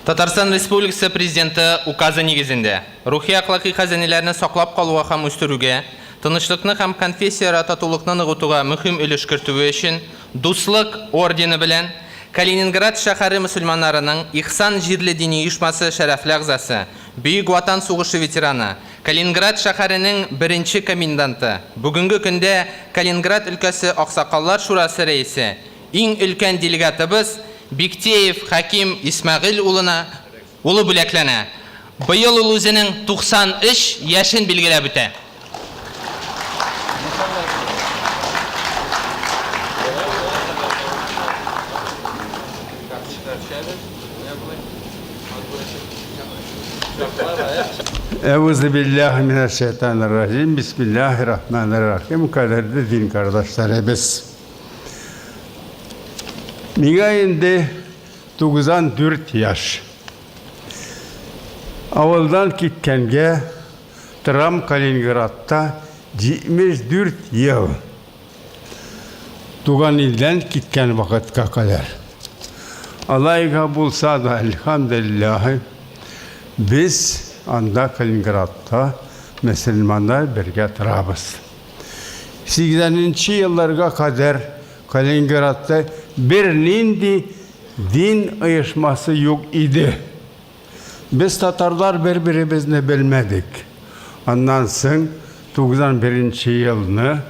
Татарстан Республикасы Президенты указы нигезендә, рухи-әхлакый хәзинәләрне саклап калуга һәм үстерүгә, тынычлыкны һәм конфессияара татулыкны ныгытуга мөһим өлеш кертүе өчен Дуслык ордены белән Калининград шәһәре мөселманнарының Ихсан җирле дини оешмасы шәрәфле әгъзасы, Бөек Ватан сугышы ветераны, Калининград шәһәренең беренче коменданты, бүгенге көндә Калининград өлкәсе Аксакаллар шурасы рәисе, Иң өлкән делегатыбыз Биктеев Хәким Исмәгыйль улына улы бүләкләнә. Быел ул үзенең 93 яшен билгеләп үтә. Euzu billahi mineşşeytanirracim. Bismillahirrahmanirrahim. Kaderli din kardeşlerimiz. Миңа инде 94 яшь. Авылдан киткәнгә торам Калининградта 74 ел. Туган илдән киткән вакытка кадәр. Алайга булса да, әлхәмдүлилләһ, без анда Калининградта мөселманнар бергә торабыз. Сигзәненче елларга кадәр Калининградта бернинди дин оешмасы юк иде. Без татарлар бер-беребезне белмәдек. Аннан соң 91 нче елны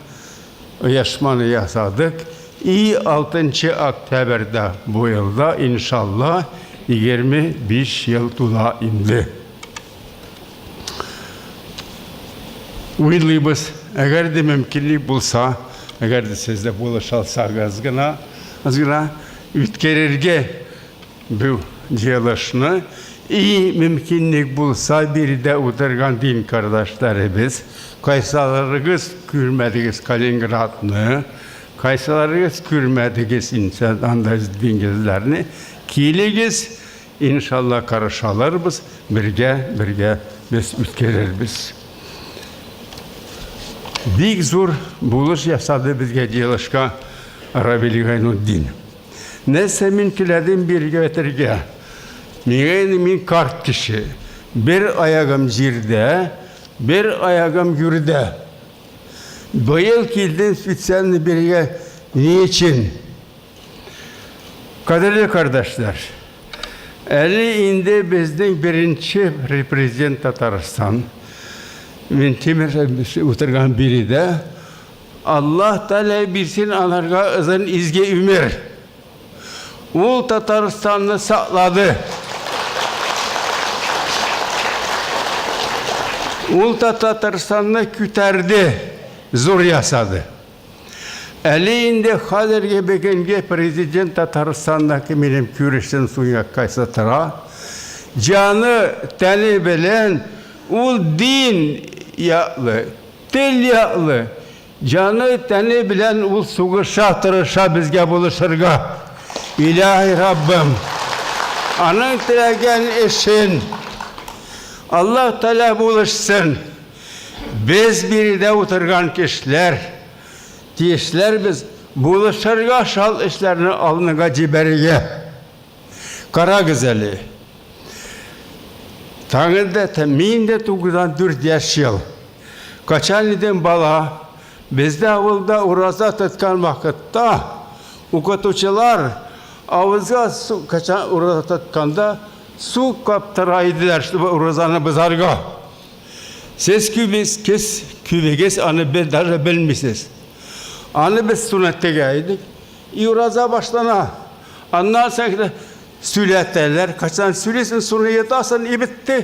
оешманы ясадык. И 6 октябрьдә бу елда, иншалла, 25 ел тула инде. Уйлыйбыз, әгәр дә мөмкинлек булса, әгәр дә сез дә булыша алсагыз гына, аз гына үткәрергә бу җыелышны, и мөмкинлек булса, биредә утырган дин кардәшләребез, кайсыларыгыз күрмәдегез Калининградны, кайсыларыгыз күрмәдегез инсан анда диңгезләрне, килегез, Иншалла каршы алырбыз, бергә, бергә без үткәрербез. Бик зур булыш ясады безгә җыелышка Равил Гайнутдин. Нәрсә мин теләдем биргә бетергә? Миңа инде мин карт кеше. Бер аягым җирдә, бер аягым гүрдә. Быел килдем специально биргә ни өчен? Кадерле кардәшләр, әле инде безнең беренче президент Татарстан Минтимер утырган биредә Аллаһ Тәгалә бирсен аларга озын изге өмер. Ул Татарстанны саклады. Ул Татарстанны күтәрде, зур ясады. Әле инде хәзерге бүгенге президент Татарстандагы минем күрешем суя кайсы тора. Җаны, тәне белән ул дин яклы, тел яклы. Җаны, тәне белән ул сугыша, тырыша безгә булышырга. Илаһи Раббым, аның теләгән эшен Аллаһ Тәгалә булышсын. Без биредә утырган кешеләр, тиешләрбез булышырга шал эшләрне алныга җибәрергә. Карагыз әле. Таңында мин дә 94 яшь ел. Качан идем бала, бездә авылда ураза тоткан вакытта укытучылар авызга су качан ураза тотканда су каптыра иделәр, чтобы уразаны бозарга. Сез күбез, кез, күбегез аны бер даже белмисез. Аны без суны тегә идек. И ураза башлана. Аннан соң сөйләтәләр. Качан сөйлисең, суны йотасың, и бетте.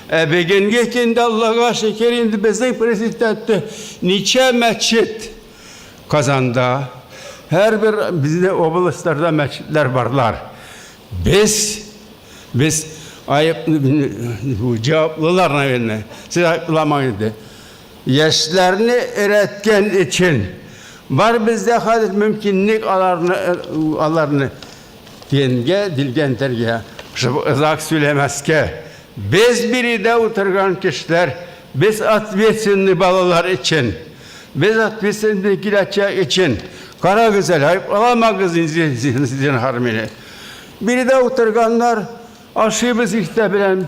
Ә бүгенге көндә Аллага шөкер инде безнең президент ничә мәчет Казанда, һәрбер безнең областьларда мәчетләр барлар. Без Без аеп җаваплылар, наверное. Сез айыпламагыз инде. Яшьләрне өйрәткән өчен бар бездә хәзер мөмкинлек аларны аларны дингә, дилгәндергә, чтобы озак сөйләмәскә. Без биредә утырган кешеләр, без ответственный балалар өчен. Без ответственный киләчәк өчен. Карагыз әле, айыпламагыз инде зинһар мине. Биредә утырганнар, Ашыйбыз иртә белән.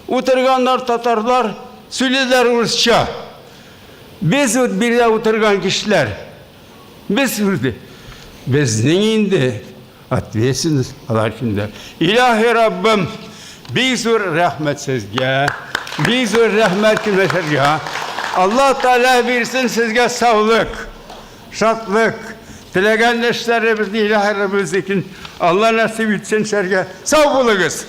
Утырганнар татарлар, сөйлиләр урысча. Без вот биредә утырган кешеләр. Без безнең инде ответственность алар өчен. Илаһи Раббым, бик зур рәхмәт сезгә. Бик зур рәхмәт килмәшәргә. Алла Тәгалә бирсен сезгә саулык, шатлык. Теләгән эшләребезне Илаһи Раббыбыз Алла насыйп итсен сезгә. Сау булыгыз.